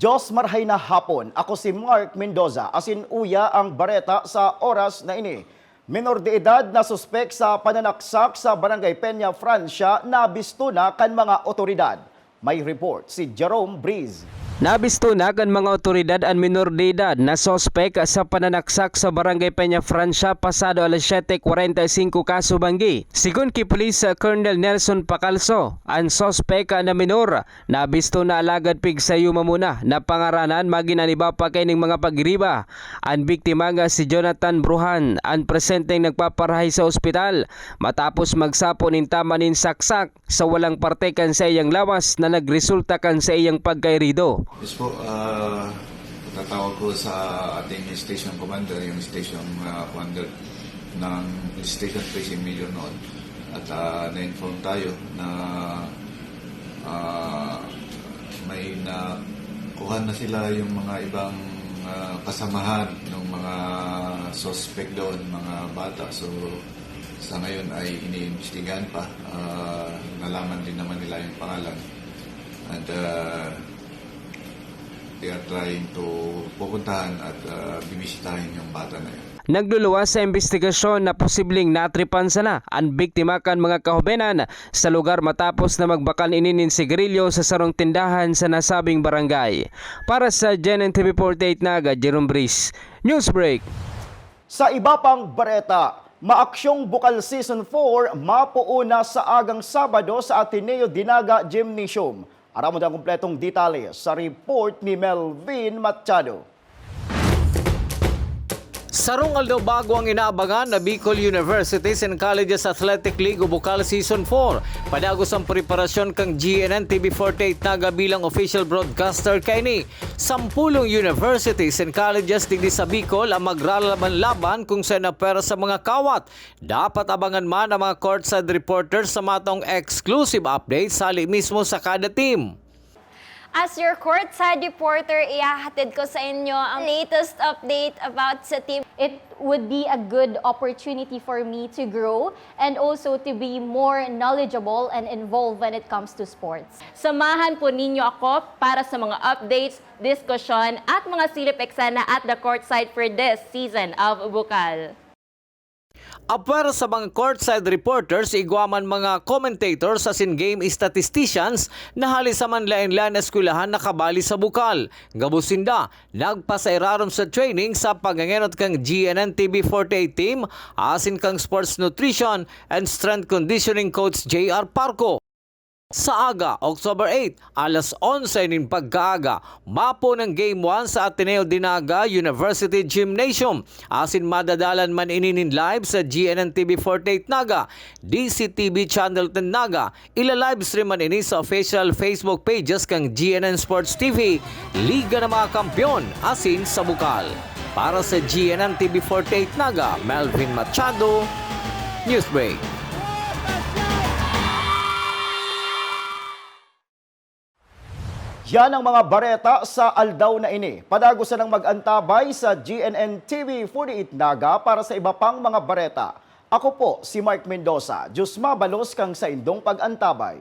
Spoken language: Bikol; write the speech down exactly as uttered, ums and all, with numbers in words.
Dos marhay na hapon, ako si Mark Mendoza, asin uya ang bareta sa oras na ini. Menor de edad na suspek sa pananaksak sa Barangay Peña Francia nabisto na kan mga otoridad. May report si Jerome Breeze. Nabisto na kan mga otoridad an menor de edad na suspek sa pananaksak sa Barangay Peña Francia pasado alas siyete kwarenta y singko kaso banggi. Sigon ki Police Colonel Nelson Pacalso, an suspek na menor nabisto na alagad pigsayuma muna na pangaranan magin an iba pa kaining mga pagiriba. An biktima nga si Jonathan Bruhan, an presenteng nagpaparahay sa ospital matapos magsapo nin tama nin saksak sa walang parte kan saiyang lawas na nagresulta kan saiyang pagkairido. Yes po, ah, tatawag ko sa ating station commander, yung station, ah, commander ng Station three, si Major Noon. At, ah, na-inform tayo na, ah, may nakuha na sila yung mga ibang, ah, kasamahan ng mga suspect doon, mga bata. So, sa ngayon ay iniimbestigahan pa. Ah, nalaman din naman nila yung pangalan. And, ah, they are trying to pupuntahan at, ah, bibisitahin yung bata na yun. Nagluluwas sa imbestigasyon na posibleng natripan sana an biktima kan mga kahobenan sa lugar matapos na magbakal ini nin sigarilyo sa sarong tindahan sa nasabing barangay. Para sa G N N T V forty-eight Naga, Jerome Breeze, Newsbreak. Sa iba pang bareta, maaksyong Bukal Season four mapoon na sa agang Sabado sa Ateneo de Naga Gymnasium. Aramon ang kompletong detalye sa report ni Melvin Machado. Sarong aldaw bago ang inaabangan na Bicol Universities and Colleges Athletic League o Bukal Season four. Padagos ang preparasyon kan G N N T V forty-eight Naga bilang official broadcaster kaini. Sampulong universities and colleges digdi sa Bicol ang magralaban-laban kung saen na pwera sa mga kawat. Dapat abangan man ang mga courtside reporters sa matong exclusive updates hali mismo sa kada team. As your courtside reporter, ihahatid ko sa inyo ang latest update about sa team. It would be a good opportunity for me to grow and also to be more knowledgeable and involved when it comes to sports. Samahan po ninyo ako para sa mga updates, diskusyon at mga silip eksena at the courtside for this season of Bukal. Apwera sa mga courtside reporters, igwa man mga commentators asin game statisticians na hali sa manlaen-laen na eskwelahan na kabali sa Bukal. Gabos sinda, nagpasairarom sa training sa pagngengenot kan G N N T V forty-eight team asin kan sports nutrition and strength conditioning coach J R Parco. Sa aga, October eight, alas onse nin pagkaaga, mapoon ang Game one sa Ateneo de Naga University Gymnasium. Asin madadalan man ini nin live sa G N N T V forty-eight Naga, D C T V Channel ten Naga. Ila-livestream man ini sa official Facebook pages kan G N N Sports T V, Liga ng mga Kampeon, asin sa Bukal. Para sa G N N T V forty-eight Naga, Melvin Machado, Newsbreak. Yan ang mga bareta sa aldaw na ini. Padagos sanang mag-antabay sa G N N T V forty-eight Naga para sa iba pang mga bareta. Ako po si Mark Mendoza. Diyos mabalos kang saindong pag-antabay.